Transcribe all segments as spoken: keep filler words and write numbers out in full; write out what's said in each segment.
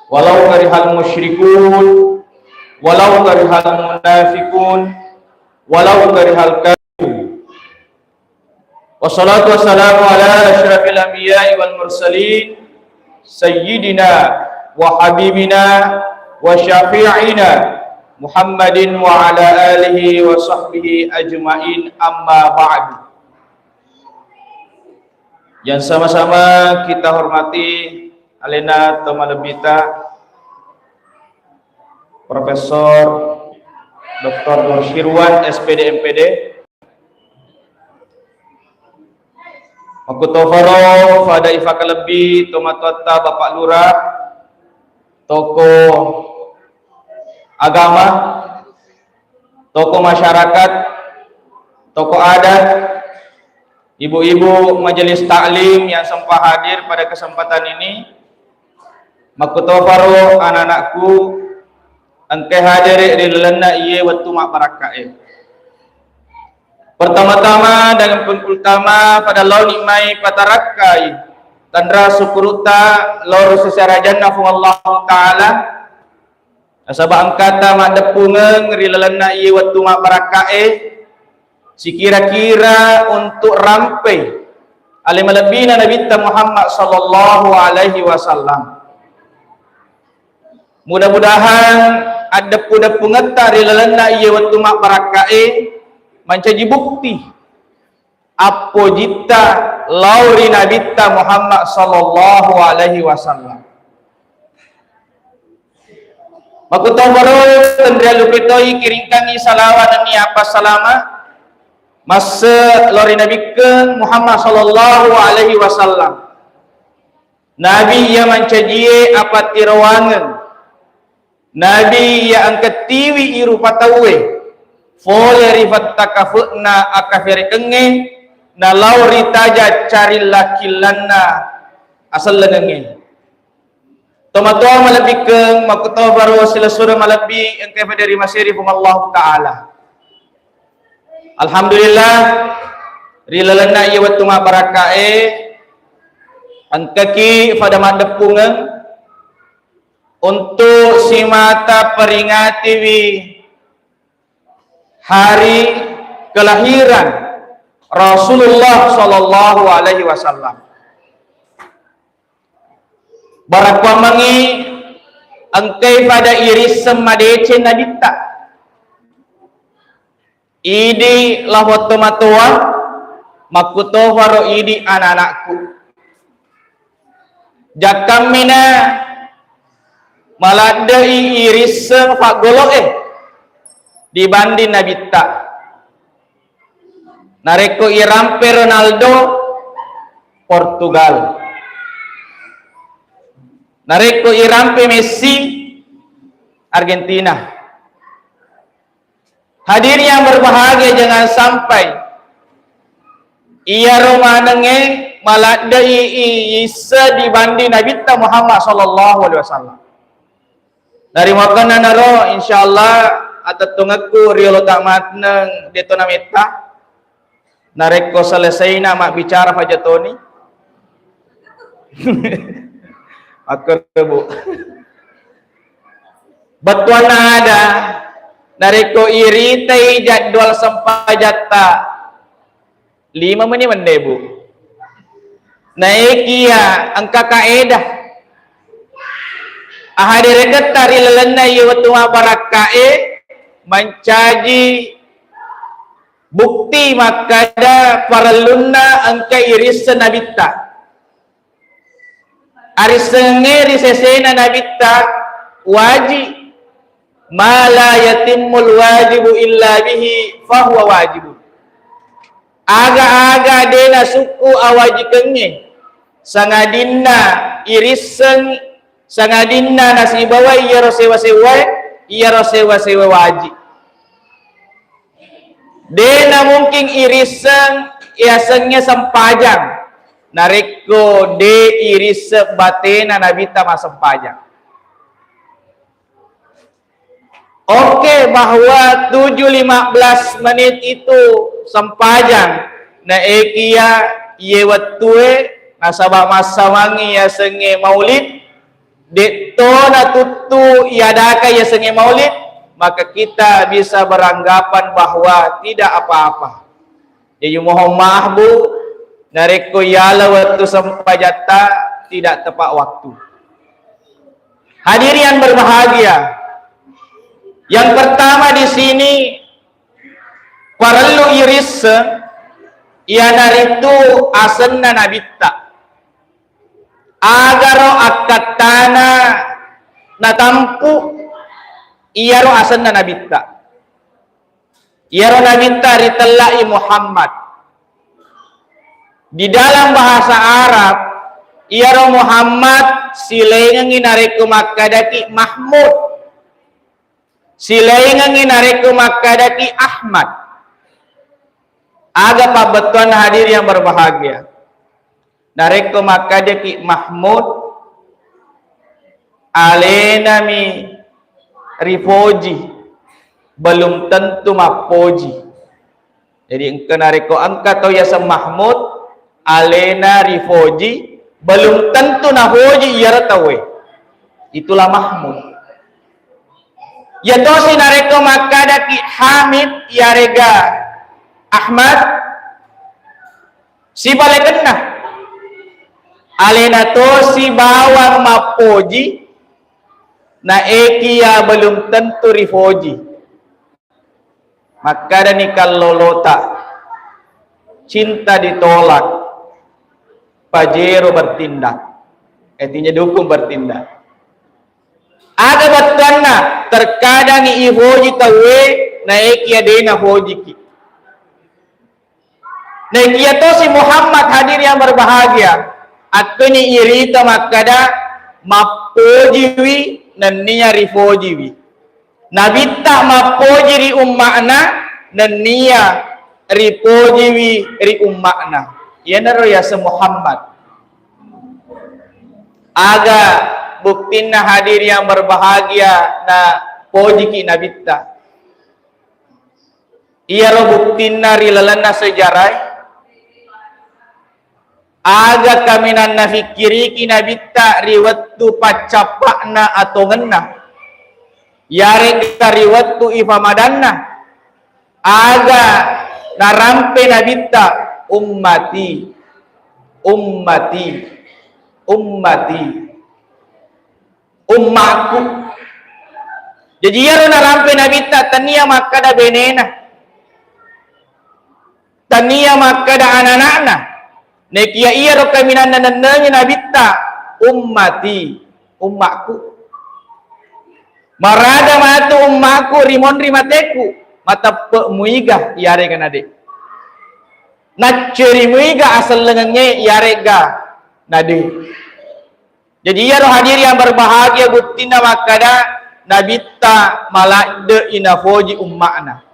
ولو كره المشركون، ولو كره المنافقون، ولو كره الكافرون. والصلاة والسلام على أشرف الأنبياء والمرسلين، سيدنا وحبيبنا وشفيعنا محمد وعلى آله وصحبه أجمعين، أما بعد. Yang sama-sama kita hormati alena to malebbita, Profesor Doktor Nursyirwan, S P D, M P D. Makkutofaro fada ifakalebbi tomatoatta Bapak Lurah, tokoh agama, tokoh masyarakat, tokoh adat, ibu-ibu majelis taklim yang sempat hadir pada kesempatan ini, makkutofaro anak-anakku engkai hadere ri lalenna iye wettu mabbarakkae. Pertama-tama dan yang paling utama, pada laoni mai patarakkai tanra syukurutta lao ri seserajanna Puang Allahu Ta'ala, nasaba engkata maddeppungeng ri lalenna iye wettu mabbarakkae, sikira-kira untuk rampei ale malebbina Nabitta Muhammad sallallahu alaihi wasallam. Mudah-mudahan addeppu-deppungetta ri lalenna iye wettu mabbarakkae mancaji bukti appojitta lao ri Nabitta Muhammad sallallahu alaihi wasallam. Makkutofaro tenriallupe toi kiringkangi salawa nennia passalama masse lao ri Nabikkeng Muhammad sallallahu alaihi wasallam. Nabi iya mancajie apattirowangeng. Nabi iya engkettiwi irupa tauwe fole ri fattakafe'na akkaferekengnge, nalao ri taja carilla-killanna asellengengnge. Tomatoa malebbikkeng, makkutofaro silessureng malebbi engkai fada ri maseri Puang Allahu Ta'ala. Alhamdulillah, ri lalenna iye wettu mabbarakkae, engkaki fada maddeppungeng untuk simata peringatiwi hari kelahiran Rasulullah sallallahu alaihi wasallam. Barakkuammengngi engkai fada irisseng madeceng Nabitta. Idi lafo tomatoa, makkutofaro idi ananakku. Jakkammina maladdei irisseng faggolo'e dibanding Nabitta. Narekko irampe Ronaldo, Portugal. Narekko irampe Messi, Argentina. Hadirin yang berbahagia, jangan sampai iyaro manengnge maladdei i-, isse dibanding Nabitta Muhammad sallallahu alaihi wasallam. Narimakkuannanaro, insyaallah, atettungekku riolo ta matneng deto nametta. Narekko selesaina mabbicara, faja toni. Akkoro, Bu. Bettuanna ada, narekko iritai jadwal sempajatta, lima menit menne, Bu. Naekiya engka kaedah. Ahadereketta ri lalenna iye wettu mabbarakkae mancaji bukti makkada parellunna engka irisseng Nabitta. Arissengnge ri sesena Nabitta waji. Ma la yatimmul wajibu illa bihi fahuwa wajibun. Aga-aga de nasukku awajikengnge, sangadinna irisseng, sangadinna nasibawa iyaro sewa-sewae, iyaro sewa-sewa waji. De namungkin irisseng yasengnge sempajang, narekko de irisseng batena Nabitta massempajang. Oke, bahwa tujuh lima belas menit itu sempajang, naekiya iye wettue nasaba massamangngi yasengnge maulid, De'to natuttu iadakan yasengnge maulid, maka kita bisa beranggapan bahwa tidak apa-apa. Jadi, mohon maaf, Bu, narekko yala wettu sempajatta tidak tepat waktu. Hadirin yang berbahagia, yang pertama di sini parellu irisseng, iyanaritu asenna Nabitta. Agaro akkattana natampu, iyaro asenna Nabitta. Iyaro Nabitta ritellai Muhammad. Di dalam bahasa Arab, iyaro Muhammad silaingengngi narekko makkadaki Mahmud. Silaingengngi narekko makkadaki Ahmad. Aga pabbettuanna, hadir yang berbahagia? Narekko makkadaki Mahmud, alenami ripoji, belum tentu mappoji. Jadi, engka narekko engka tau yaseng Mahmud, alena rifoji, belum tentu nafoji iyaro tauwe. Itulah Mahmud. Yatosi narekko makkadaki Hamid iyarega Ahmad, sibalekenna. Alena tosi bawang mappoji, naekiya belum tentu rifoji. Makkadani kallolota, cinta ditolak, Pajero bertindak. Artinya dukung bertindak. Aga bettuanna, terkadangi ifoji tauwe, naekiya de nafojiki. Naekiya tosi Muhammad, hadir yang berbahagia, akkuni irita makkada mappojiwi nenniya rifojiwi. Nabitta mappoji ri umma'na, nenniya ripojiwi ri umma'na. Iyanaro yaseng Muhammad. Aga buktinna, hadir yang berbahagia, na pojiki Nabitta? Iyaro buktinna ri lalenna sejarah. Aga kaminang nafikkiriki Nabitta ri wettu paccappa'na atongenna, yarega ri wettu ifamadanna? Aga narampe Nabitta? Ummati, ummati, ummati, ummaku. Jadi, iyaro narampe Nabitta, tania makkada benena. Tania makkada anana'na. Nekia iyaro kaminanna nennengi Nabitta, ummati, ummaku. Maraga matu ummaku ri monri mateku, mateppe muiga iyarega nade. Nacceri muiga asellengengnge iyarega nade. Jadi, iyaro hadir yang berbahagia, buttinna makkada Nabitta maladde inafoji umma'na.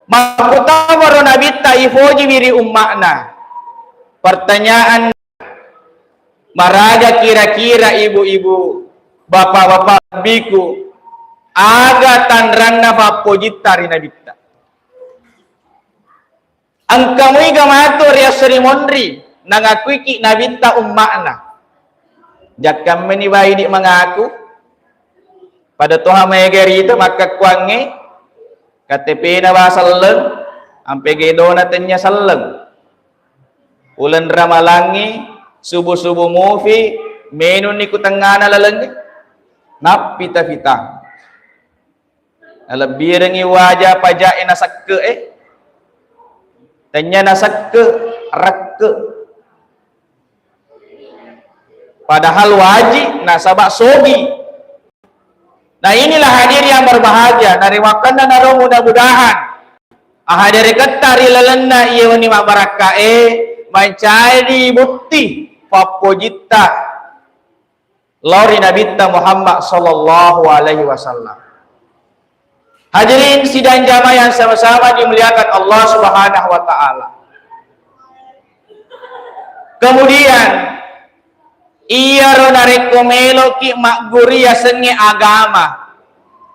Makkutamaro Nabitta ifojiwi ri umma'na. Pertanyaan, maraga kira-kira ibu-ibu, bapak-bapak, biku, aga tanranna fappojitta ri Nabitta? Engka muiga matu ri esso ri monri nangakuiki Nabitta umma'na? Jakkammeni baidi mangaku, pada toha maega rita makkakkuangnge, K T P-na ba selleng, ampe gedona tennya selleng. Uleng ramalangngi, subu-subu mufi, menunni ku tengngana lalengnge, nappita-fita. Nalebbirengngi waja paja'e nasekke e. Tennya nasekke, rekke. Padahal wajib nasaba sogi. Nah, inilah hadir yang berbahagia. Narimakkanna naro mudah-mudahan ahadere ketta ri lalenna iya wenni mabbarakka e mancaji butti fappojitta lao ri Nabitta Muhammad sallallahu alaihi wasallam. Hadirin sidang jamaah yang sama-sama dimuliakan Allah Subhanahu wa taala. Kemudian, iyaro narekko meloki magguru yasengnge agama,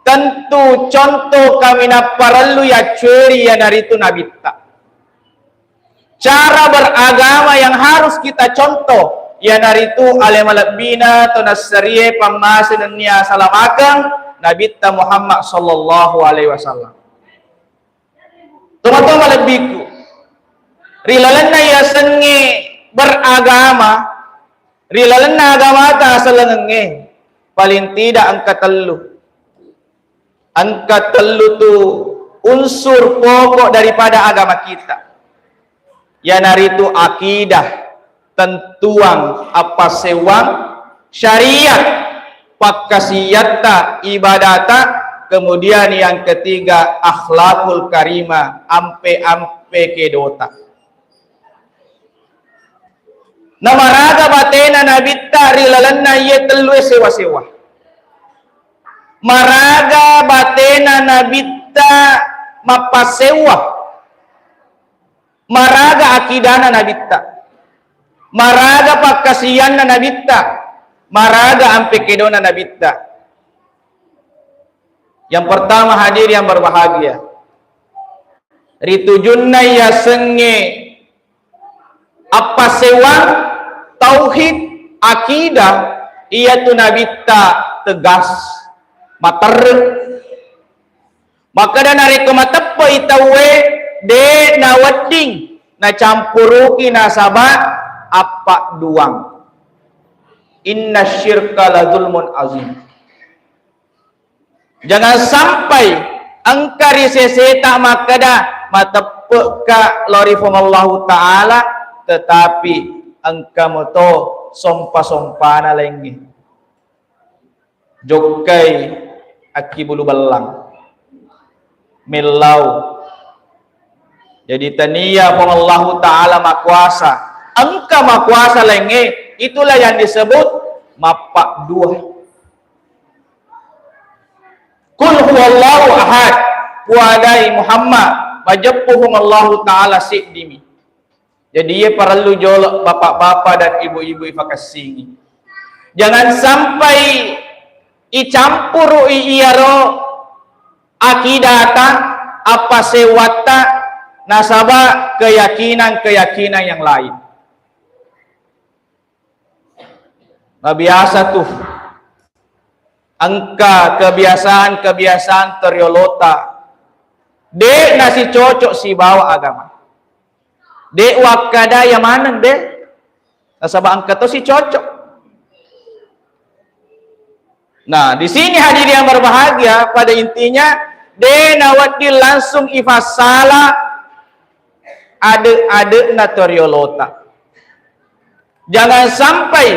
tentu contoh kaminang parellu yaccueri iyanaritu Nabitta. Cara beragama yang harus kita contoh, iyanaritu ale malebbina to nassarie pammase nennia salamakeng Nabitta Muhammad sallallahu alaihi wasallam. Tomatoa malebbiku, ri lalenna yasengnge beragama, ri lalenna agamata aselengengnge, paling tidak engka tellu. Engka tellu tu unsur pokok daripada agama kita. Iyanaritu akidah, tentuang, appassewang, syariat, pakkasiatta, ibadata, kemudian yang ketiga akhlakul karimah, ampe-ampe kedota. Namaraga batena Nabitta ri lalenna iye tellue sewa-sewa. Maraga batena Nabitta mappassewa. Maraga akidana Nabitta. Maraga pakkasianna Nabitta. Maraga ampe kedona Nabitta. Yang pertama, hadir yang berbahagia, ritujunna yasengnge appassewang tauhid, akidah, iyatu Nabitta tegas, materre. Makkeda narekko mateppe'i tauwe, de nawedding nacampuruki nasaba appadduang. Inna syirka la zulmun azim. Jangan sampai engka ri seseta makkeda, mateppe'ka lao ri Puang Allahu Ta'ala, tetapi engka moto sompa-sompana laingnge. Jokkai akkibulu bellang. Mellau. Jadi tania Puang Allahu Ta'ala makuasa. Engka makuasa laingnge, itulah yang disebut mappaddua. Qul huwallahu ahad, puadai Muhammad, majeppu Puang Allahu Ta'ala seddimi. Jadi, iye parellu jolo bapak-bapak dan ibu-ibu ifakassingi. Jangan sampai icampurui iyaro akidata, appasewatta, nasaba keyakinan-keyakinan yang lain. Mabiasa tu engka kebiasaan-kebiasaan toriolota de nasicocok sibawa agama. De wakkada iya maneng de, nasaba engka to sicocok. Nah, di sini hadirin yang berbahagia, pada intinya de nawedding langsung ifassala ade-adena toriolota. Jangan sampai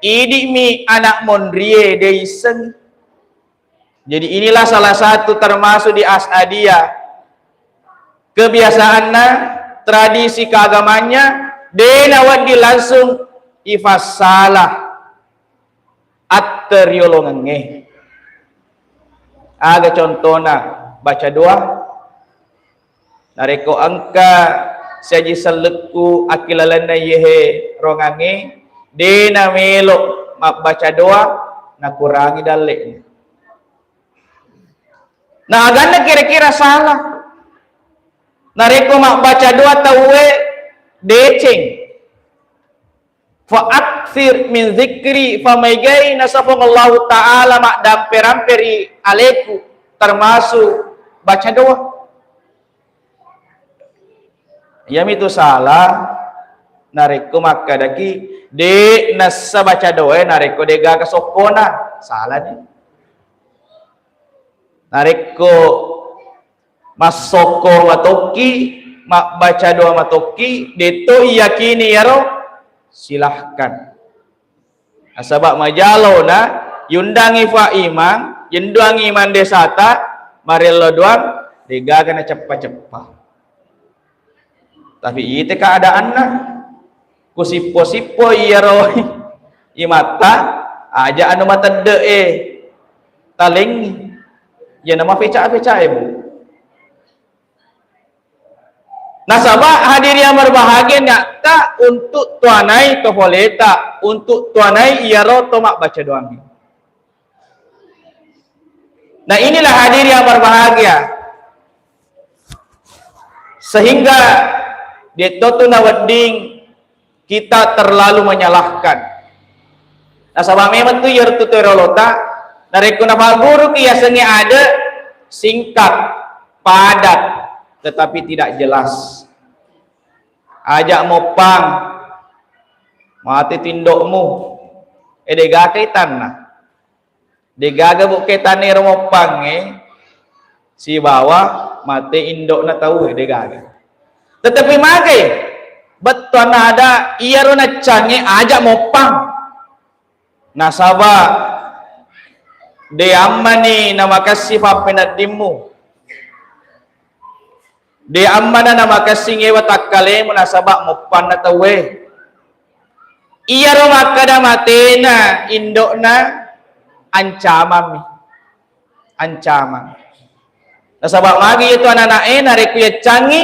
idi'mi anak monrie de isseng. Jadi inilah salah satu termasuk di As'adiyah. Kebiasaanna, tradisi keagamaannya, de nawedding langsung ifassala atteriolongengnge. Aga contona, baca doa. Narekko engka siaji sellekku akkilalenna iyehe rongangnge, de namelo mabbaca doa, nakurangi dalle'na. Na aganna kira-kira salah? Narekko mabbaca doa tauwe deceng, fa aktsir min zikri, fa maegai nasapong Allahu Ta'ala maddampe-rampe ri aleku, termasuk baca doa. Iyamitu salah narekko makkedaki de nassa baca doae narekko de gaga sokkona, salani. Narekko massokko matokki, mabbaca doa matokki, detto iyakini iyaro, silahkan. Nasaba majalona yundangi fa imang, yenduangi imang desata, marello doang, degaga naceppa-ceppa. Tapi ite keadaanna, kusippo-sippo iyaro imatta, aja anu matedde'e talengngi, iyana mafeca-fecae, Bu. Nasaba hadir yang berbahagia, niatta untuk tuanai to poleta, untuk tuanai iyaro to mabbaca doangnge. Nah, inilah hadir yang berbahagia. Sehingga detto tu nawedding kita terlalu menyalahkan. Nasaba memang tu iyaro tutorialta, narekko napagguruki yasengnge ade, singkat, padat, tetapi tidak jelas. Aja moppang, mate tindokmu. Eh, degaga itanna. Degaga bukke tanne ro moppangnge sibawa mate indokna tau, eh, degaga. Tetapi magai bettuanna ada iyaro naccangnge aja moppang. Nasaba de ammani namakessi pappeneddimmu. De ammana namakessing ewa takkalemu nasaba moppanna tauwe. Iyaro makkeda matena indokna ancamammi. Ancamang. Nasaba magi iyatu anana'e narekko yaccangi,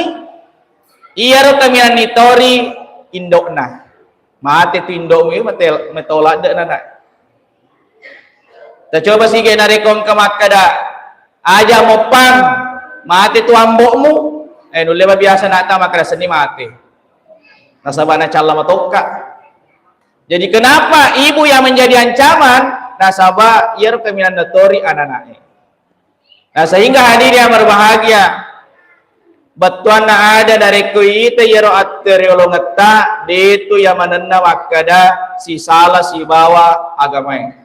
iyaro kaminang nitori indokna. Mate tu indokmu, mate, mate ladde nana. Tacoba sige narekko engka makkeda, "Aja moppang, mate tu ambokmu." Eh, nulle mabiasa nata makkeda senni mate. Nasaba nacalla matokka. Jadi kenapa ibu yang menjadi ancaman? Nasaba iyaro kaminang natori anana'e. Nah, sehingga hadirin yang berbahagia, bettuanna ada narekko ita iyaro atteriolongetta, detu yamanenna makkeda sisala sibawa agamae.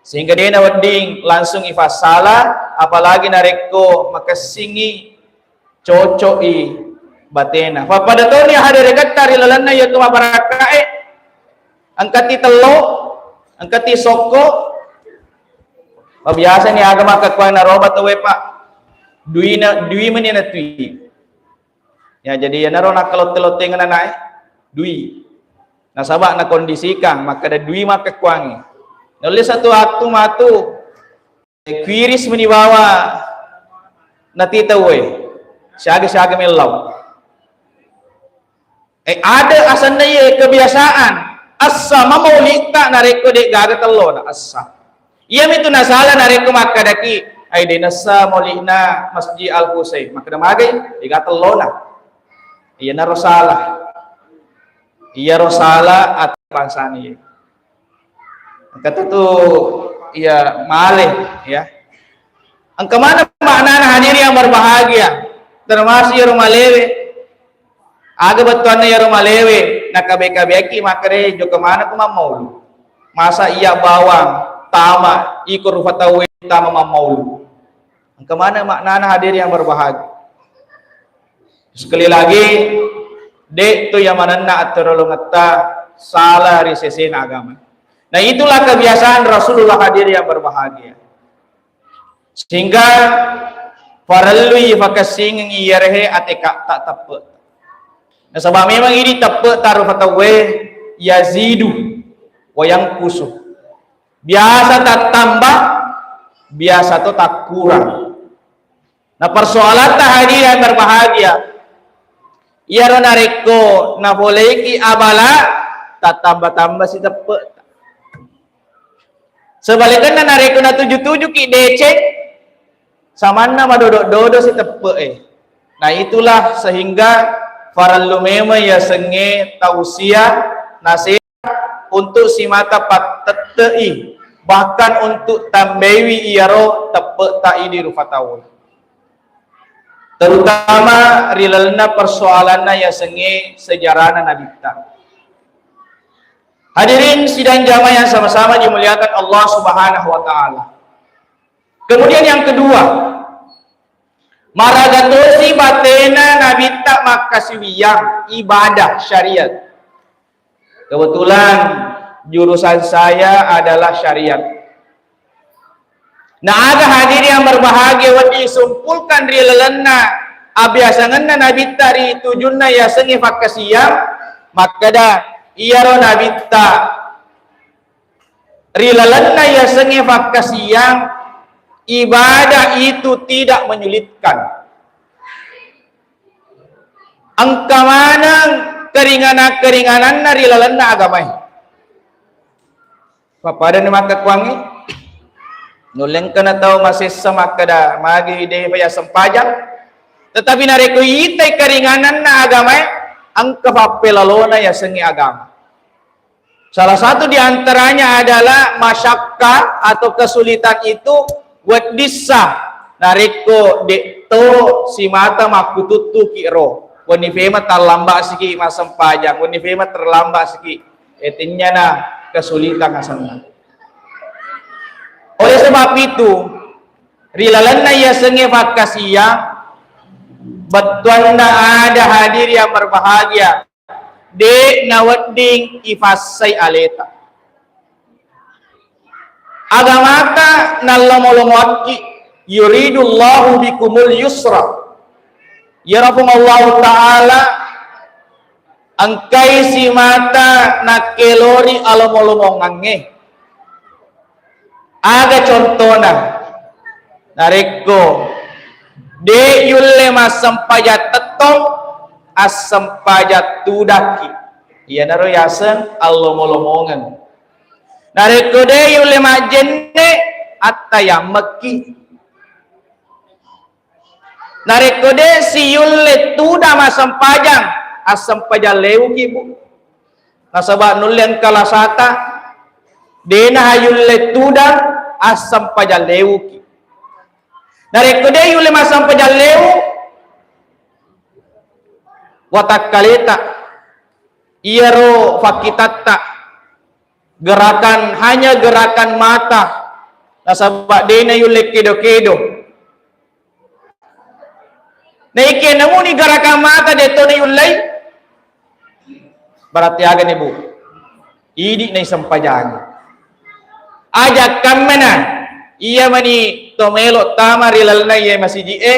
Sehingga dena wedding langsung ifassala, apalagi narekko makessingi coco'i batena. Pappada toni hadirin ri lalenna iyatu mabarakka'e, engkati tello, engkati sokko. Mabiasa ni aga makkekkuang naroba tauwe, Pak. Duina, dui meni natui. Ya, jadi iyanaro nakkalotte-lottengeng anae, dui. Nasaba nakondisikang makkeda dui makkekkuangnge. Naulle satu waktu matu, eh, kuiris meni bawa nati tauwe. Siaga-siaga mellau. Eh, ada asenna iye kebiasaan. Essa mamaulitta narekko de gaga tellona, essa. Iyamitu nasala narekko makkedaki, "Ai, de nessa mauli'na Masjid Al Husain." Makkeda magai, de gaga tellona. Iyanaro salah. Iyaro salah ati bangsana iye. Engka tu iya male, ya. Engka mana maknana hadirin yang berbahagia? Termasuk iyaro malewe. Aga bettuanna iyaro malewe, nakabe-kabeaki makkeda, "Jokka maneng ko mammaulu. Masa iya bawang tama iko rufa tauwe tama mammaulu?" Engka mana maknana hadirin yang berbahagia? Sekali lagi, de tu yamanenna atterolongetta salah ri sesena agama. Nah, itulah kebiasaan Rasulullah hadirin yang berbahagia. Sehingga parellui fakessingengi iyarehe ateka tak teppe. Nasaba memang idi teppe tarufa tauwe yazidu wa yanqusu. Biasa tattamba, biasa to takkurang. Nah, persoalatta hadirin yang berbahagia, iyaro narekko napoleiki abala, tattamba-tamba si teppe. Sebalikanna narekko natuju-tujuki deceng, samanna madodo-dodo si teppe e. Nah, itulah sehingga parellu memang yasengnge tausiah, nasihat untuk simata pattette'i, bahkan untuk tambaiwi iyaro teppe ta idi rufa tauwe. Terutama ri lalenna persoalanna yasengnge sejarana Nabitta. Hadirin sidang jamaah yang sama-sama dimuliakan Allah Subhanahu wa Ta'ala. Kemudian yang kedua, maraga tosi batena Nabitta makkasiwiyang ibadah syariat. Kebetulan jurusan saya adalah syariat. Nah, aga hadirin yang berbahagia wedding disimpulkan ri lalenna abiasangenna Nabitta ri tujunna yasengnge fakkasiang, makkeda iyaro Nabitta ri lalenna yasengnge fakkasiang, ibadah itu tidak menyulitkan. Engka maneng keringanan-keringananna ri lalenna agamae. Pappadani makkekkuangnge, nullengkana tau masessa makkeda magi de fa yasempajang, tetapi narekko itai keringananna agamae, engka pappelalona yasengnge agama. Salah satu di antaranya adalah masyakka atau kesulitan itu weddissa narekko de'to simata makkututtuki ro. Wenni fema terlambat siki massempajang, wenni fema terlambat siki. Etinnyana kesulitan asenna. Oleh sebab itu, ri lalenna yasengnge fakkasiang, bettuanna ada hadir yang berbahagia, de' nawedding ifassai aleta. Agamata nallomo-lomoakki, yuridullahu bikumul yusra. Iyaro Puang Allahu Ta'ala engkai simata nakkelori alomo-lomongangnge. Aga contona? Narekko de' yulle massempajang tettong, assempajang tudakki. Iyanaro yaseng allomo-lomongeng. Narekko de' yulle majjenne, attayammekki. Narekko de' siyulle tuda massempajang, assempajang lewuki, Bu. Nasaba nulle engka lasata, de' nahayulle tuda, assempajang lewuki. Narekko de' yulle massempajang lewu, watakkaleta, iyaro fakkitatta, gerakan, hanya gerakan mata, nasaba de' nayulle kedo-kedo. Naikia namuni gerakan mata de'to nayullei, berarti agani, Bu? Idi' naisempajangi. Aja' kammena, iya mani to melo' tama ri lalenna iye masiji'e,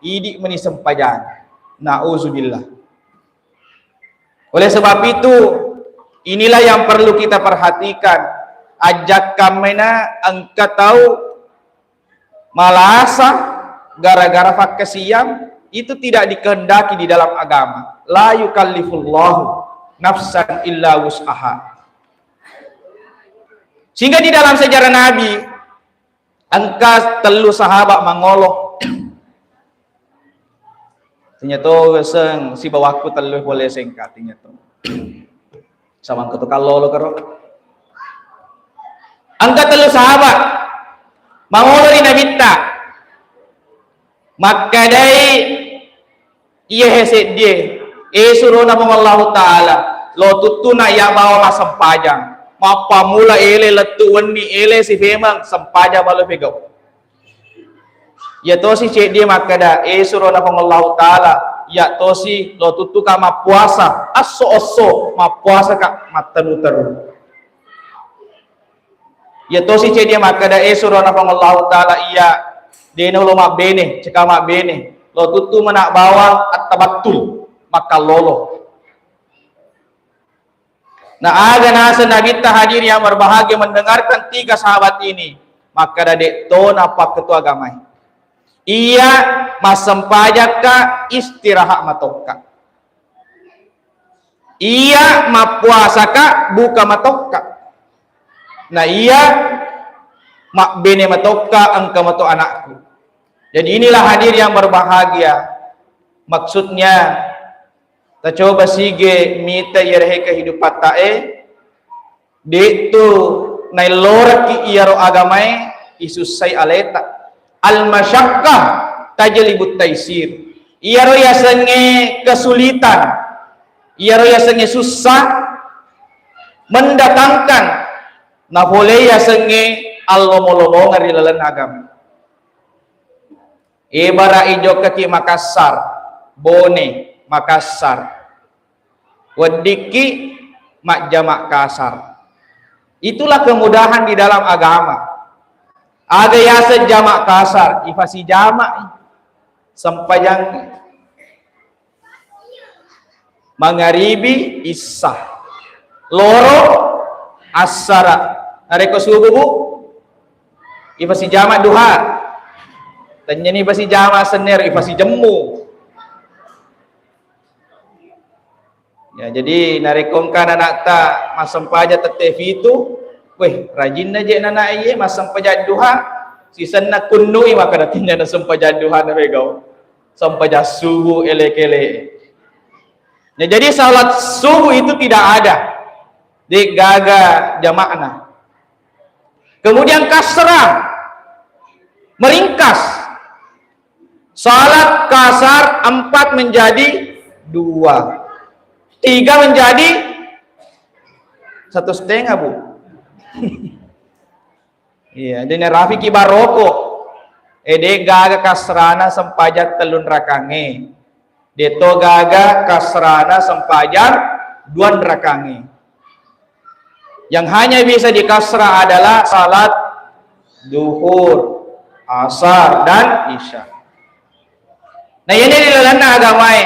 idi' mani sempajangi. Nauzubillah. Oleh sebab itu, inilah yang perlu kita perhatikan. Aja' kammena engka tau malasa gara-gara fakkasiang, itu tidak dikehendaki di dalam agama. La yukallifullahu nafsan illa wus'aha. Sehingga di dalam sejarah Nabi, engka tellu sahabat mangolo. Tenyato seng sibawakku tellu pole sengka, tenyato. Samangko to kallolo karo. Engka tellu sahabat mangolo ri Nabitta. Makkadai, iyahe seddie, e surona Puang Allahu Ta'ala, lo tuttuna iya bawa massempajang. Mappamula ele lettu wenni, ele sifemeng, sempajang balo pegau. Iya tosi ceddie makkada, e surona Puang Allahu Ta'ala, iya tosi lo tuttuka mappuasa, esso-esso mappuasaka matteru-teru. Iya tosi ceddie makkada, e surona Puang Allahu Ta'ala, iya de' nolo mabbene, ceka mabbene, lo tuttu mena bawang attabattul, makkallolo. Na aga naseng Nabitta, hadirin yang berbahagia, mendengarkan tiga sahabat ini, makkada, de'to nappakketu agamae. Iya massempajakka, istirahat matokka. Iya mappuasaka, buka matokka. Na iya mabbene matokka, engka mato anakku. Jadi inilah, hadir yang berbahagia, maksudnya tacoba sige mita iyarehe kehidupattae, de'tu naellorekki iyaro agamae, isussai aleta. Al-masyaqqah tajlibut taisir. Iyaro yasengnge kesulitan, iyaro yasengnge sussa, mendatangkan napole yasengnge allomo-lomongeng ri lalenna agama. Ebara ijokkaki Makassar, Bone, Makassar. Weddikki majjama kasar. Itulah kemudahan di dalam agama. Aga yaseng jama kasar, ifasijama, sempajang mangaribi, issa, loro, assara. Narekko subuh, Bu, ifasijama duha. Tennyani ifasijama sennero, ifasijemmu. Ya, jadi narekko engka anakta massempajang tette fitu, weh, rajinna je nana iye massempajang duha, sisenna kunnui maka datinna sempajang duha na begau. Sempajang subuh ele-kele. Ya, jadi salat subuh itu tidak ada. De' gaga jamakna. Kemudian kasrah, meringkas. Salat kasar empat menjadi dua. Tiga menjadi satu setengah, Bu. Iya, de' narafiki baroko. Eh, de' gaga kasrana sempajang tellung rakangnge. De' to gaga kasrana sempajang dua rakangnge. Yang hanya bisa dikasrah adalah salat duhur, asar, dan isya. Nah, ini ri lalenna agamae.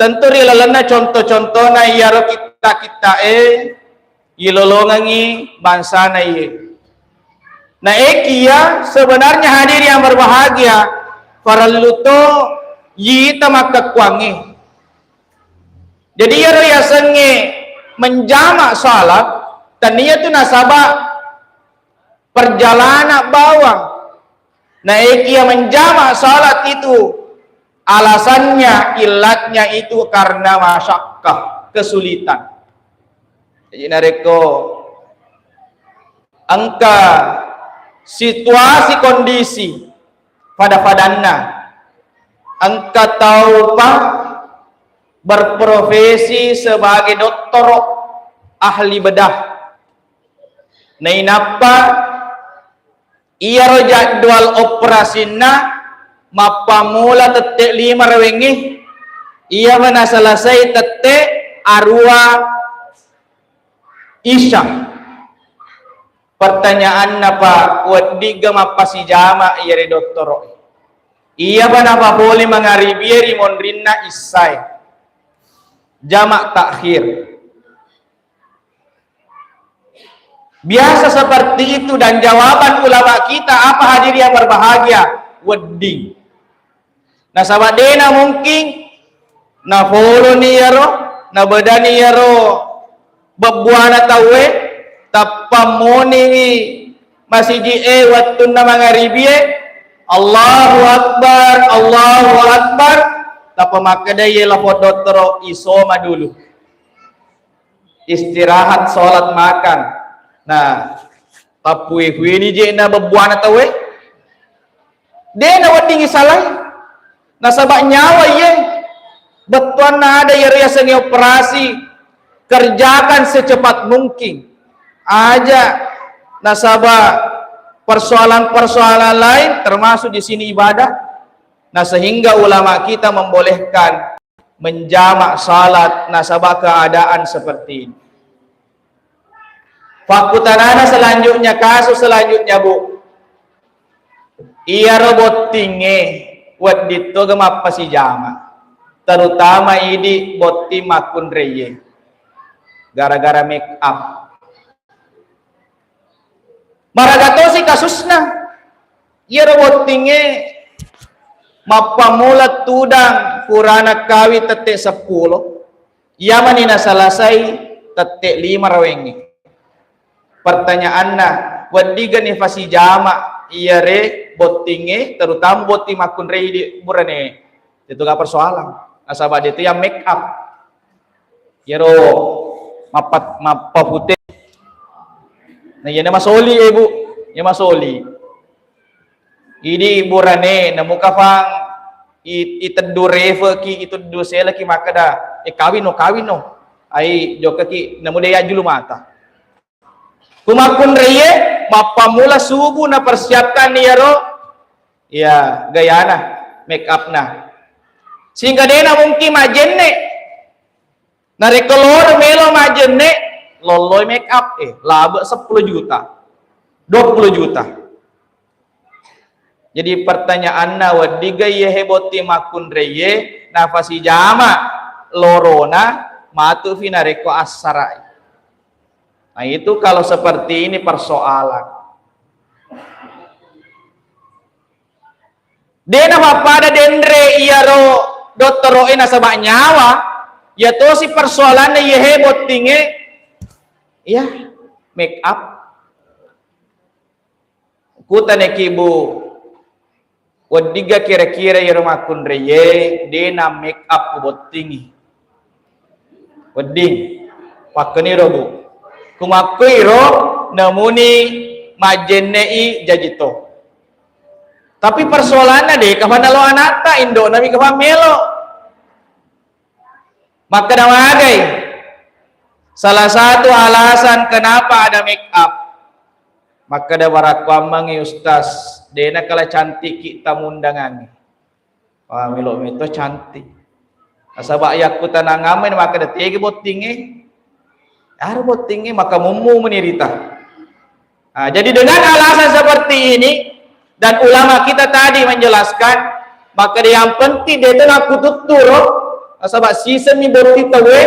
Tentu ri lalenna contoh-contohna iyaro kitta-kittae ilolongengngi bangsana iye. Na ekiya sebenarnya hadirin yang berbahagia, farellu to yita makkekkuangnge. Jadi iyaro yasengnge menjama salat, tania tu nasaba perjalanan bawang. Na ekiya menjama salat itu alasannya, illatnya itu karena masyakkah, kesulitan. Jadi narekko engka situasi kondisi pada-padanna, engka taupa berprofesi sebagai dottoro, ahli bedah. Nainappa iyaro jadwal operasinna mappammula tette' lima rawengngi, iyapa naselesai tette' arua isya. Pertanyaanna, Pak, weddigga mappasijama iyare dottoro? Iyapa napapole mangaribie ri monrinna issae? Jama takhir. Biasa seperti itu dan jawaban ulama kita apa, hadirin yang berbahagia? Wedding. Nasaba de'na mungkin nafoloni iyaro, nabedani iyaro bebbuana tauwe, tappa moniwi masiji'e wettunna mangaribie, "Allahu Akbar, Allahu Akbar," tappa makkedai ye lapong dottoro, "Isoma dulu. Istirahat, sholat, makan." Nah, tappui-puini je'na bebbuana tauwe. De' naweddingngi salai. Nasaba nyawa iye. Bettuanna ada iyaro yasengnge operasi, kerjakan secepat mungkin. Aja, nasaba persoalan-persoalan lain termasuk di sini ibadah. Nah, sehingga ulama kita membolehkan menjamak salat nasaba keadaan seperti ini. Fakkutanana selanjutnya, kasus selanjutnya, Bu. Iyaro bottingnge wedding toga mappasijama, terutama idi botting makkunraie gara-gara make up. Maraga tosi kasusna. Iyaro bottingnge mappammula tudang purana kawing tette seppulo, iyamani nasalasai tette lima rawengnge. Pertanyaanna, weddigani fasijama iyare bottingnge, terutama botting makkunrai di burane? Itu gak persoalan. Nasaba de tu yang make up. Iyaro mappat-, mappapute. Nah, iyana masoli, eh, Bu. Iya masoli. Idi burane, namu kafang i-, iteddu refeki, iteddu seleki makkeda, "Eh, kawinno, kawinno." Ai jokkaki, namu de yajjulu mata. Kumakkunraie, mappammula subuh napersiapkan iyaro, iya, gayana, make up-na. Sehingga dena mungkin majjenne. Narekko loro melo majjenne, lolloi make up, eh, labe seppulo juta, dua puluh juta. Jadi pertanyaanna, weddiga iye he botting makkunraie nafasijama lorona matufi narekko assarai? Nah, itu kalau seperti ini persoalan. De namappada denre iyaro dottoro'e nasaba nyawa, iya tosi persoalanna iye he bottingnge, iya, make up. Kutaneki, Bu, weddigga kira-kira iyaro makkunraie de na make up ku bottingngi? Wedding. Pakkeniro, Bu. Kumakkuiro namuni majjenne'i jaji to. Tapi persoalanna de' kafa nalo anatta, indo'na mi kafa melo. Makkeda magai, salah satu alasan kenapa ada make up. Makkeda barakkuammengngi, Ustaz, de' nakala cantikki tamundangangngi. Wah, melo meto cantik. Nasaba yakkutanangammi makkeda tegi bottingnge. Aro bottingnge maka mummu menirita. Nah, jadi dengan alasan seperti ini, dan ulama kita tadi menjelaskan, maka yang penting de' to nakkututturo, nasaba siseng mi botting tauwe,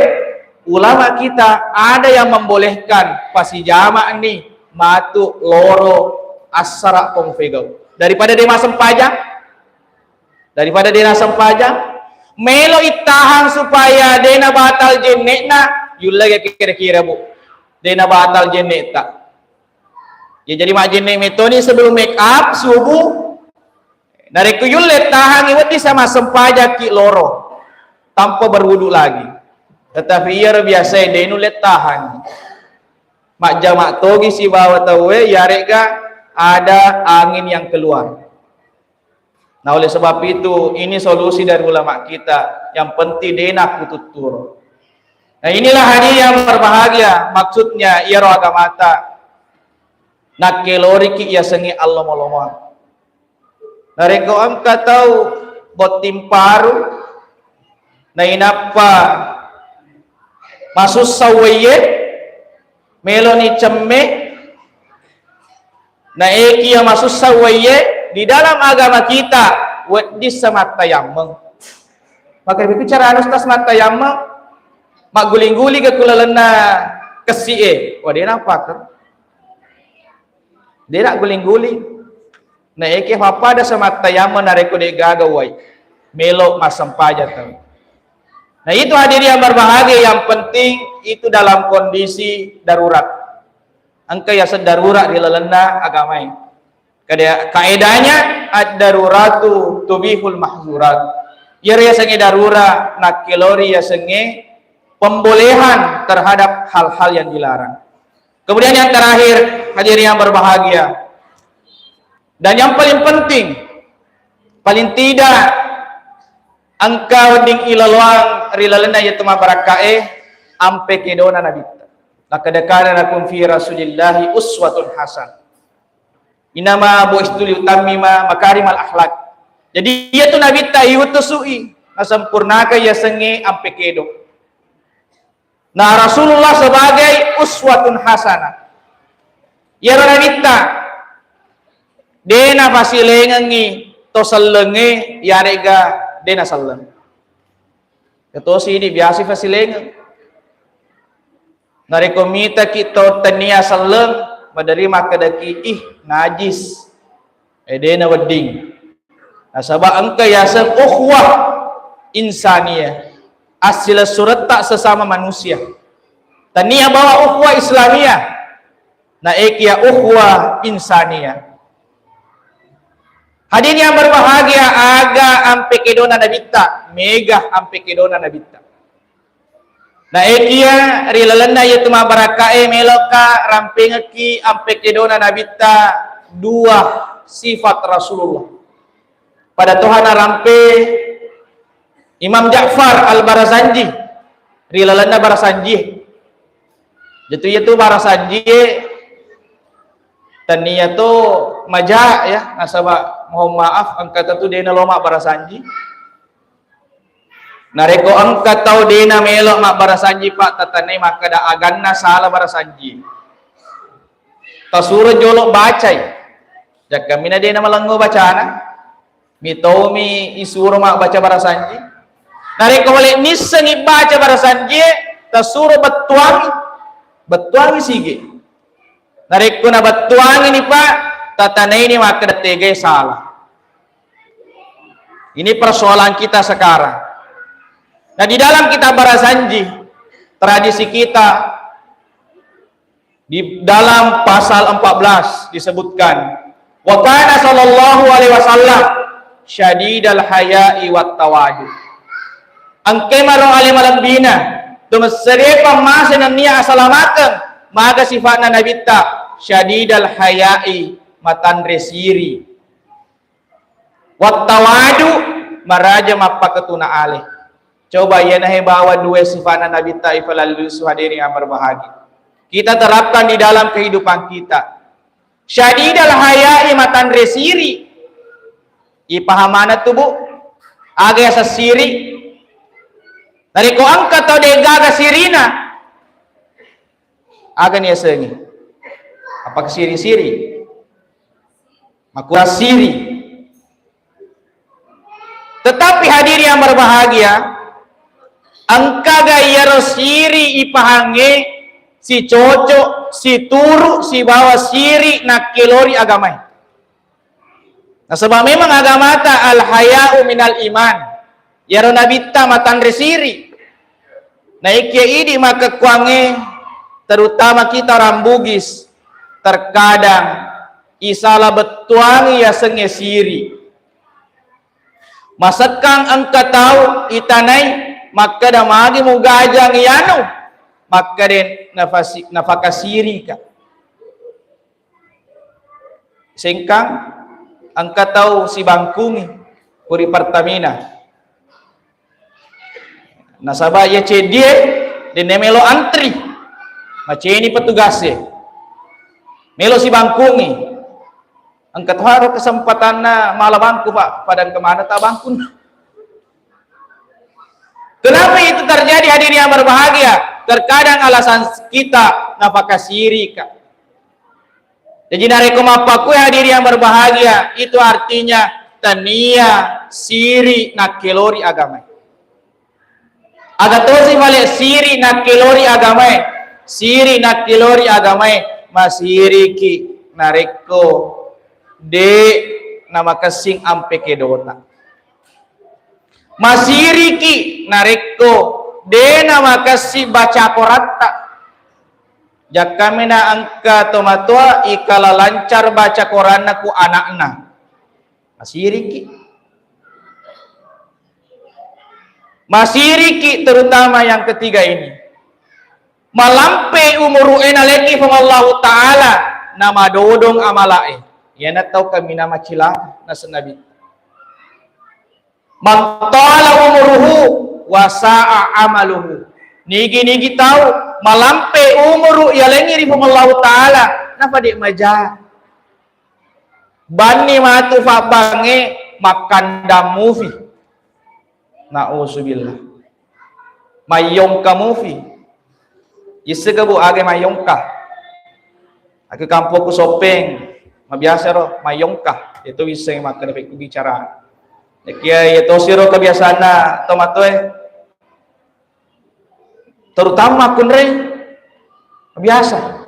ulama kita ada yang membolehkan pasijama ni matu loro assara pongfegau. Daripada de' massempajang, daripada de' nassempajang, melo ittahang supaya de' nabatal jenne'na, yullege kira-kira, Bu. De' nabatal jenne'ta. Ya, jadi majjenne' metoni sebelum make up subuh. Narekko yulle tahangi, wedding sa massempajakki loro tanpa berwudu lagi. Tetapi iyaro biasae de' nulle tahangi. Majjama togi sibawa tauwe, yarega ada angin yang keluar. Nah, oleh sebab itu, ini solusi dari ulama kita. Yang penting de' nakkututturo. Nah, inilah hadirin yang berbahagia, maksudnya iyaro agamata nakkeloriki yasengnge allomo-lomoang. Narekko engka tau botting paru, nainappa masussa uwaiye, meloni cemme, naekiya masussa uwaiye, di dalam agama kita wedding sa mattayammeng. Maka beku cara anu tas mattayammeng, magguling-guling ke kulalenna kessi'e, wah, de' napaker. De' nagguling-guling. Naekiya pappada sa mattayammeng narekko de' gaga uwai. Melo massempajang tau. Nah, itu hadirin yang berbahagia, yang penting itu dalam kondisi darurat. Engka yaseng darurat ri lalenna agamae. Kada-, kaedahnya ad-daruratu tubihul mahzurat. Iyaro yasengnge darurat nakkelori yasengnge pembolehan terhadap hal-hal yang dilarang. Kemudian yang terakhir, hadirin yang berbahagia, dan yang paling penting, paling tidak engka wedding ilaloang ri lalenna iyatu mabbarakkae, ampe kedona Nabitta. Laqad kana lakum fi Rasulillahi uswatun hasan. Innama bu'istu liutammima makarimal akhlak. Jadi, iyatu Nabitta iutusu'i nasempurnakan yasengnge ampe kedo. Nah, Rasulullah sebagai uswatun hasanah. Iyaro Nabitta, de' nafasilengengngi to sellengnge, yarega de' naselleng. Ketosi idi biasa fasilengeng. Narekko mitaki to tennia selleng, maderri makkedaki, "Ih, najis." Eh, de' nawedding. Nasaba engka yaseng ukhuwah insaniyah, assilessuretta sesama manusia. Tennia bawa ukhuwah Islamiyah, naekiya ukhuwah insaniyah. Hadirin yang berbahagia, aga ampe kedona Nabitta, mega ampe kedona Nabitta. Naekiya ri lalenna iyatu mabbarakkae, meloka rampengekki ampe kedona Nabitta dua sifat Rasulullah. Pada toha narampe Imam Ja'far Al-Barazanji ri lalenna Barazanji. Jetu iyatu Barazanji, tennia to maja ya, nasaba mohon maaf, engka tatu de' naloma Barazanji. Narekko engka tau de' namelo mabbarasanji, Pak, tatanai makkeda aganna sala barasanji. Tasuro jolo bacai. Jakkamina de' namalengo bacana. Mitaumi isuro mabbaca barasanji. Narekko wale nissengi baca barasanji, tasuro bettuangi. Bettuangi sigi. Narekko nabettuangini, Pak, tatanaini makkeda tegai sala. Ini persoalan kita sekarang. Nah, di dalam kitab Barasanji, tradisi kita, di dalam pasal empat belas disebutkan, "Wa kana sallallahu alaihi wasallam syadidal haya'i wat tawadu." Engka maro ale malebbina, to messerie pammase nennia asalamakeng, Maga sifa'na Nabitta? Syadidal haya'i, matanre siri. Wattawadu, maraja mappaketuna ale. Coba iyanahe bawa dua sifa'na Nabitta ifalallusu, hadirin yang berbahagia. Kita terapkan di dalam kehidupan kita. Syadidal haya'i, matanre siri. Ipaham maneng tu, Bu? Aga yaseng siri? Narekko engka tau de'gaga sirina, aga ni yasengnge? Apa siri-siri? Makura siri. Tetapi hadirin yang berbahagia, engkaga iyaro siri ipahangnge sicocok, situru sibawa siri nakkelori agamae? Nasaba memang agamata al-haya'u minal iman. Iyaro Nabitta matanre siri. Naekia idi makkekkuangnge, terutama kita orang Bugis, terkadang isala bettuangi yasengnge siri. Masekkang engka tau itanai makkeda, magi mugajang iyanu? Makkeda, nafasi-, nafakasirika. Sengkang, engka tau sibangkungi ku ri Pertamina. Nasaba iya ceddie, denne melo antri. Maceni petugasse. Melo sibangkungi. Engka toharo kesempatanna mala bangku, Pak. Pada engka mana tak bangkun. Kenapa itu terjadi, hadirin yang berbahagia? Terkadang alasan kita nafakasirika. Jadi, narekko mappakue, hadirin yang berbahagia, itu artinya tania siri nakkelori agamae. Aga tosi male siri nakkelori agamae? Siri nakkelori agamae, masiriki narekko de namakessing ampe kedota. Masiriki narekko de namakessing baca koratta. Jakkamena engka tomatoa ikala lancar baca koranna ku anakna. Masiriki. Masiriki, terutama yang ketiga ini. Malampe umuru'e naleki Puang Allahu Ta'ala, namadodong amalae. Iyana tau kaminang macilaka, naseng Nabi. Man tala umuruhu wa sa'a amaluhu. Nigi-nigi tau malampe umuru yalengi ri Puang Allahu Ta'ala, napa de maja. Banni matu fabbangnge makkandang mufi. Nauzubillah. Mayyongka mufi. Issega, Bu, aga mayyongka? Aku kampokku Soppeng, mabiasa ro mayyongka. Itu wisseng makkeda pekku bicara. Nakia iya tosiro kebiasaanna tomatoe. Terutama makkunrai, biasa.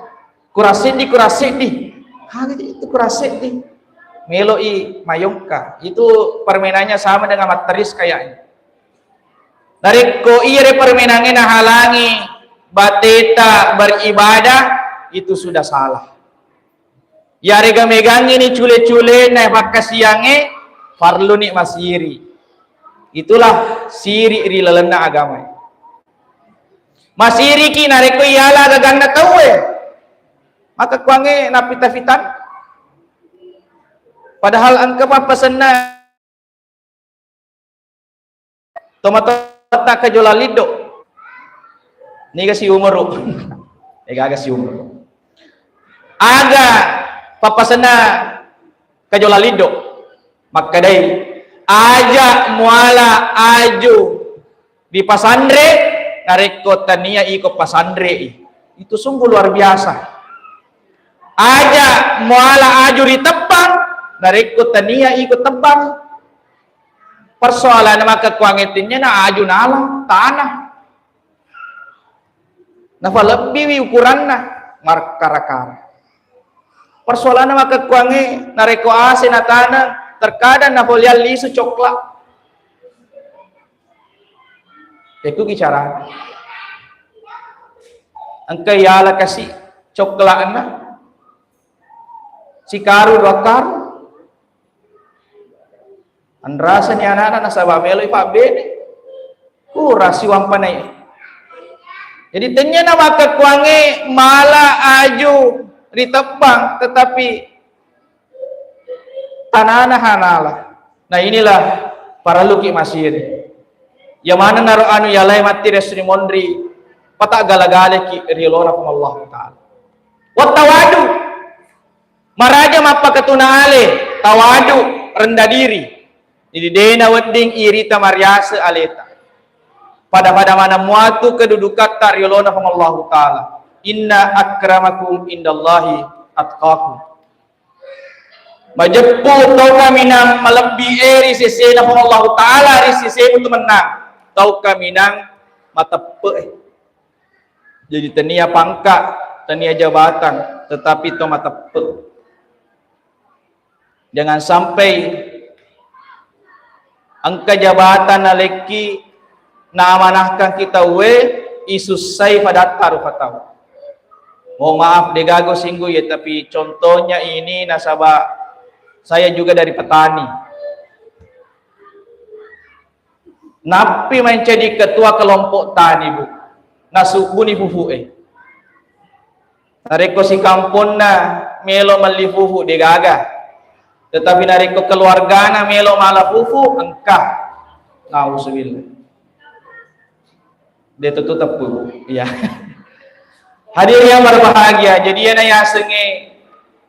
Kurang seddi, kurang seddi. Hanya itu kurang seddi. Melo'i mayongka. Itu permainannya sama dengan materis kayaknya. Narekko iyare permainangnge nahalangi bateta beribadah, itu sudah salah. Yarega megangini cule-culena pakkasiangnge, parluni masiri. Itulah siri ri lalenna agamae. Masiriki narekko iyala gaganna tauwe. Makkekkuangnge nappita-fitan. Padahal engka pappasenna tomatoatta kajola liddo. Niga siumuru. Nigaga siumuru. Aga pappasenna kajola liddo? Makkedai, aja muala aju di pasanre narekko tania iko pasanrei. Itu sungguh luar biasa. Aja muala aju ri tebbang narekko tania iko tebbang. Persoalanna makkekkuangnge tennia na aju nalang tanah. Nafalebbiwi ukuranna, markara-kara. Persoalanna makkekkuangnge narekko ase nataneng, terkadang napoliang lisu cokla. Teku bicara. Engka yala kasi coklatna. Sikaru dua karu. Anrasani anana nasaba meloi pabbene. Kura siwampanai. Jadi, tennia na makkekkuangnge mala aju ritebbang, tetapi tanana hanala. Nah, inilah parelluki masiri. Iya maneng naro anu yalai matti resuni monri, pata gala-galaki ri yolona Puang Allahu Ta'ala. Wattawadu. Maraja mappakatuna ale, tawadu, rendah diri. Jadi, de' nawedding irita mariase aleta. Pada-pada maneng muatu kedudukatta ri yolona Puang Allahu Ta'ala. Inna akramakum indallahi atqakum. Majeppu tau kaminang malebbi e ri sesena Puang Allahu Ta'ala, ri sesemu tu mennang. Tau kaminang mateppe e. Jadi, tania pangka, tania jabatan, tetapi to mateppe. Jangan sampai engka jabatan nalekki naamanahkan ki tauwe, isussai fadatta rupa tau. Mohon maaf, degaga singgung ya, tapi contohnya ini nasaba saya juga dari petani. Nappi mancaji ketua kelompok tani, Bu. Nasubbuni fufu'e. Narekko sikamponna melo melli fufu, degaga. Tetapi narekko keluargana melo mala fufu, engka. Nauzubillah. De' tentu teppu, Bu. Iya. Hadirin yang berbahagia, jadi iyana yasengnge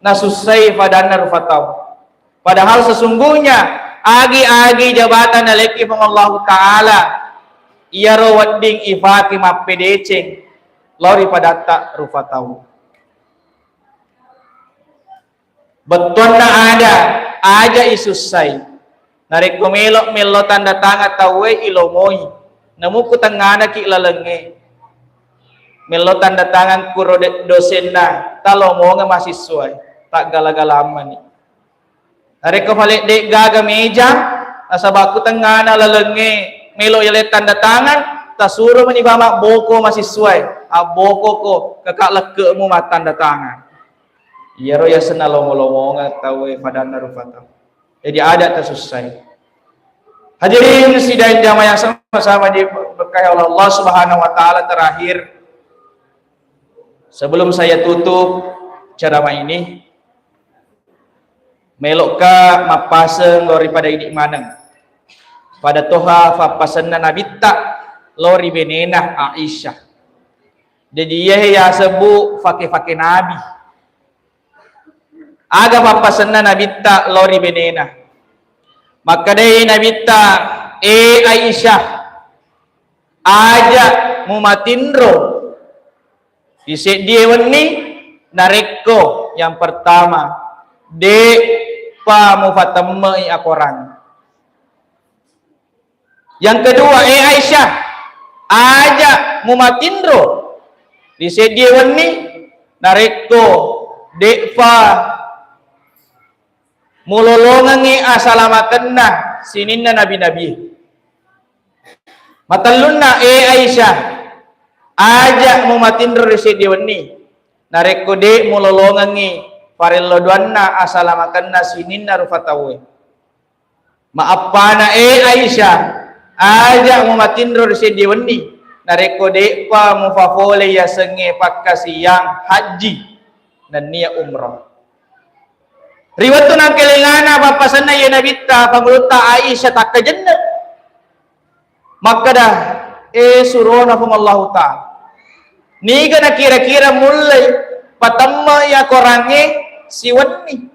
nasussai fadanna rupa tau. Padahal sesungguhnya agi-agi jabatan nalekki Puang Allahu Ta'ala, iyaro wedding ifake mappedeceng lao ri fadatta rupa tau. Bettuanna ada, aja isussai. Narekko melo mello tanda tangan tauwe, ilomoi. Namu ku tengnganaki lalengnge. Mello tanda tangan kuro de-, dosenna, talomongeng mahasiswa e, taggala-gala mani. Narekko fale de'gaga meja, nasaba ku tengngana lalengnge melo yale tanda tangan, tasuro mani bama boko mahasiswa e, abbokoko kaka lekke'mu mattanda tangan. Iyaro yasenna lomo-lomongeng tauwe fadanna rupa tau. Jadi ada tasussai. Hadirin sidang jamaah yang sama-sama diberkahi oleh Allah Subhanahu wa Ta'ala, terakhir, sebelum saya tutup ceramah ini, melo'ka mappaseng lao ri pada idi maneng. Pada toha fappasenna Nabitta lao ri benena Aisyah. Jadi iyahe yasebbu fake-fake Nabi. Aga fappasenna Nabitta lao ri benena. Makkedai Nabitta, "E Aisyah, aja mumatinro ri seddie wenni narekko yang pertama de'pa mufatemmei akorang." Yang kedua, e Aisyah, aja mumatinro ri seddie wenni narekko de'pa mulolongengngi asalamakenna sininna nabi-nabi. Matellunna, e Aisyah, aja mumatinro ri seddie wenni narekko de' mulolongengngi farello duanna asalamakenna sininna rupa tauwe. Maappana, e Aisyah, aja mumatinro ri seddie wenni narekko de'pa mufapole yasengnge pakkasiang hajji nennia umrah. Ri wettu nangkelengana pappasenna iye Nabitta, pangulutta Aisyah takkajenne. Makkeda, e surona Puang Allahu Ta'ala, niga nakira-kira mullei patemme iya korangnge siwenni?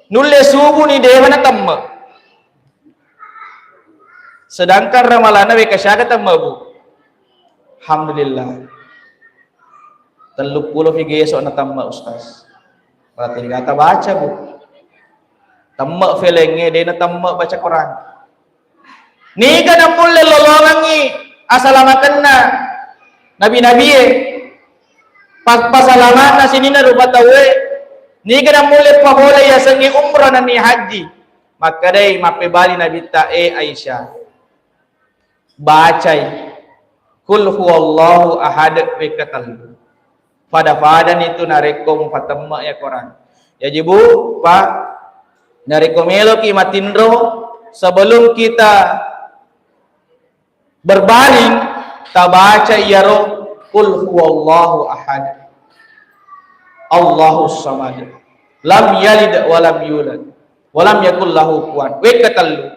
Nulle subuni dewa natemme. Sedangkan ramalana wekka siaga temme, Bu? Alhamdulillah. Telluppulo fi geso natemme, Ustaz. Berarti dikata baca, Bu. Temme felengnge, de natemme baca Quran. Niga nammulle lolongengngi asalamakenna nabi-nabie, pa-, pasalamanna sininna rupa tauwe, niga nammulle pahole yasengnge umrah nennia hajji? Makkedai mappebali Nabitta, e Aisyah, bacai Qul huwallahu ahad wekka tellu. Pada-padani tu narekko mufatemme iya Quran. Jaji, Bu, Pak, narekko meloki matinro, sebelum kita berbaring, tabaca iyaro qul huwallahu ahad, Allahus samad, lam yalid wa lam yulad, wa lam yakul lahu kufuwan. Wekka tellu.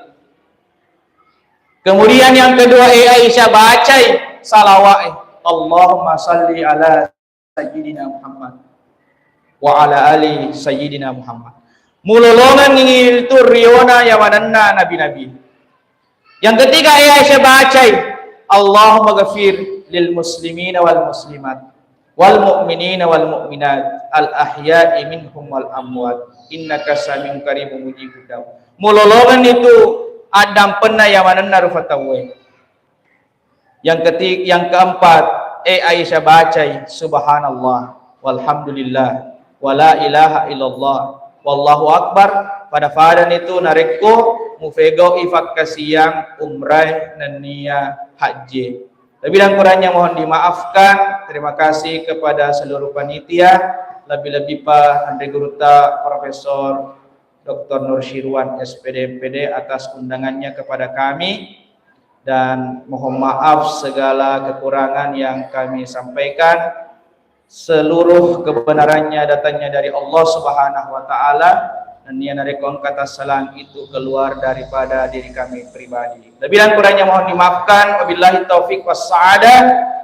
Kemudian yang kedua, eh, Aisyah, bacai salawat, eh, Allahumma salli ala sayyidina Muhammad wa ala ali sayyidina Muhammad. Mulolongengngi itu riona yawanenna nabi-nabi. Yang ketiga, eh, Aisyah, bacai, Allahumma ghafir lil muslimina wal muslimat, wal mu'minina wal mu'minat, al ahya'i minhum wal amwat, innaka samiun qaribun mujibud da'wat. Mulolongengngi itu addampenna yawanenna rufa tauwe. Yang ketiga, yang keempat, eh, Aisyah, bacai subhanallah, walhamdulillah, wala ilaha illallah, wallahu akbar. Pada-pada nitu narekko mufegau'i fakkasiang umrai nennia hajji. Lebih dan kurangnya mohon dimaafkan. Terima kasih kepada seluruh panitia, lebih-lebih Pak Andri Guruta, Profesor Doktor Nur Syirwan, S P D, M P D, atas undangannya kepada kami. Dan mohon maaf segala kekurangan yang kami sampaikan. Seluruh kebenarannya datangnya dari Allah Subhanahu wa Ta'ala, dan yang dari kata salah itu keluar daripada diri kami pribadi. Lebih dan kurangnya mohon dimaafkan. Wabillahi taufiq was sa'adah.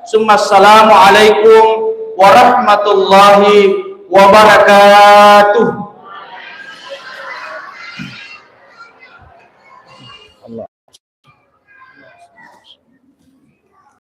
Summa assalamualaikum warahmatullahi wabarakatuh.